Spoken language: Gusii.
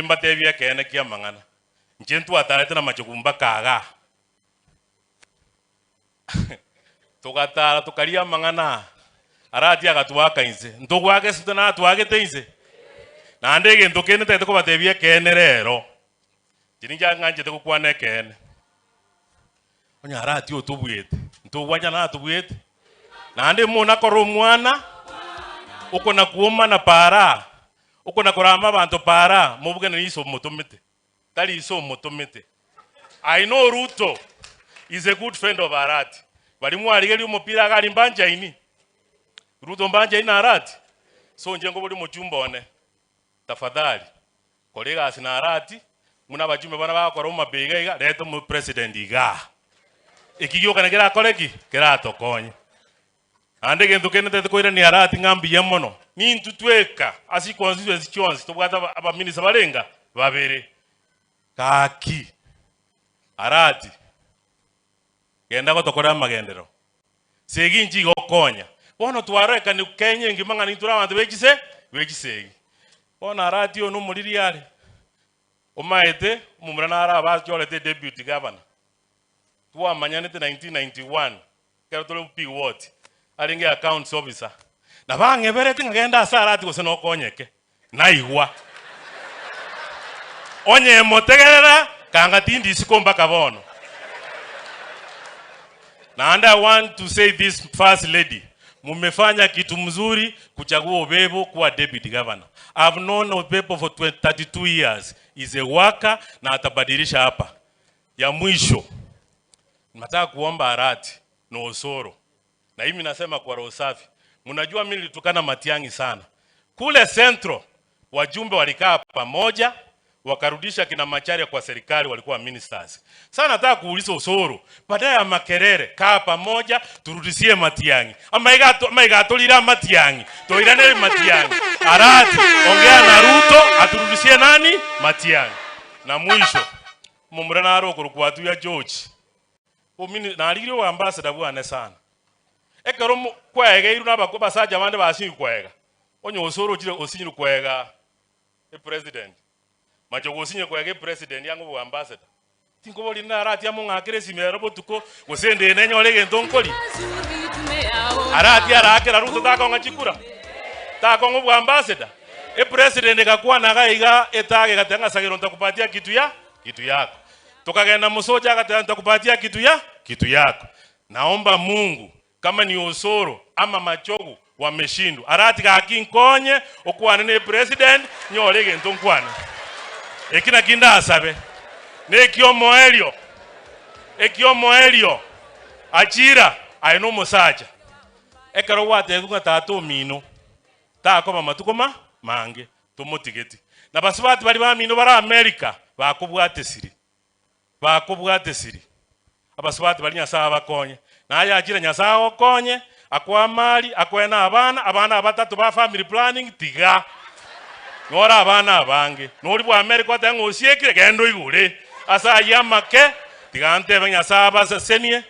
mbatebie ekeene ki'amang'ana, inche ntwatarete namachogu mpaka igaa. Togatara tokaria amang'ana aa, Arati agatwaka inse. Ntogwagesete natwagete inse? Naende egento kende ntagete kobatebia ekeene rero, inche ninche ng'anchete gokwana ekeene. Onye Arati otobuete, ntogwancha natobuete? Naende monakore omwana, okona kwomana paraa, okona korama abanto paraa, mobugene niso omotomete. Tari ise omotomete. I know Ruto is a good friend of Arati. Baria mwarigeria omopira iga aria mbanchaini. Ruto mbanchaini na Arati? So inche nkoboria omochumba one, tafadhali, kora egasi na Arati, buna abachumbe bana bagokora omabei iga iga, reta omopresident igaa. Eki gioka nakio kerakore ki? Keratokonye. Naende egento kende ntagete koirania Arati ng'a mbuya mono, nintwe tweka ase chiconstituency chionsi tobwate abaminista barenga? Babere. Gaki Arati, genda gotokorera amagenderero. Segi inche iga okonya. Bono twarorekani Kenya engima ng'a nintwe tore abanto be chise be chisegi. Bono Arati oyo nomoriri are, omaete omomura naro abachorete edeputy governor. Twamanyanete 1991. Ekero tore P ward, arenge accounts officer, nabo ang'eberete ng'a genda ase Arati gose nokonyeke. Naigwa. Onye motegerera, kanga tindi isiko mpaka bono. Naende I want to say this first lady, mumefanya kitu mzuri kuchagua Obebo kuwa deputy governor. I've known Obebo for 32 years. He's a worker na atabadilisha hapa. Ya mwisho, nataka kuomba Arati na Osoro na mimi nasema kwa roho safi, mnajua mimi nilitukana Matiang'i sana kule Central. Wajumbe walikaa pamoja wakarudisha kina Macharia kwa serikali, walikuwa ministers. Sasa nataka kuuliza Osoro, badala ya makerere, kaa pamoja turudisie Matiang'i amaiga atolira Matiang'i toirane Matiang'i. Arati, ongea na Ruto aturudisie nani? Matiang'i. Na mwisho Omomura nare okorokwa Atuya George, omini narigirie oboambassador bwane sana. Ekero mo kwaegeirwe na abako abasacha bande basinyirwe koega, onye osore ochire osinyirwe koega epresident, mache gosinyire koega epresident ang'e oboambassador, tinkoboria naratia mong'akere esimi ero botuko, gose ende nenyore egento nkoria. Aratie arakera Ruto takong'a chikura, takong'a oboambassador. Epresident egakwana iga iga etage egateba ng'a Sagero ntakupatia kitu ya kitu yako. Tokagenda Mosocho agateba ntakupatia kitu ya kitu yako. Naomba Mungu kama ni Osoro ama Machogu wameshindwa arati gaki nkonye okwane ne president nyore egento nkwane. Eki naki ndasabe nekiomoerio ekiomoerio Achira aye nomosacha ekero gwatebigwa ng'a tata omino Takoba matuko ma mange tomotigeti. Na basubati baria bamino bare Amerika bakobwate siri, bakobwate siri. Abasubati baria Nyasae abakonye. Naye achire Nyasae agokonye, akoe amari, akoe na abana, abana abatato ba family planning tiga. Nore abana abange. Nori bwa Amerika otebe ng'a osiekire, genda oigure. Ase ayio amake, tiga ntebe Nyasae abasesenie.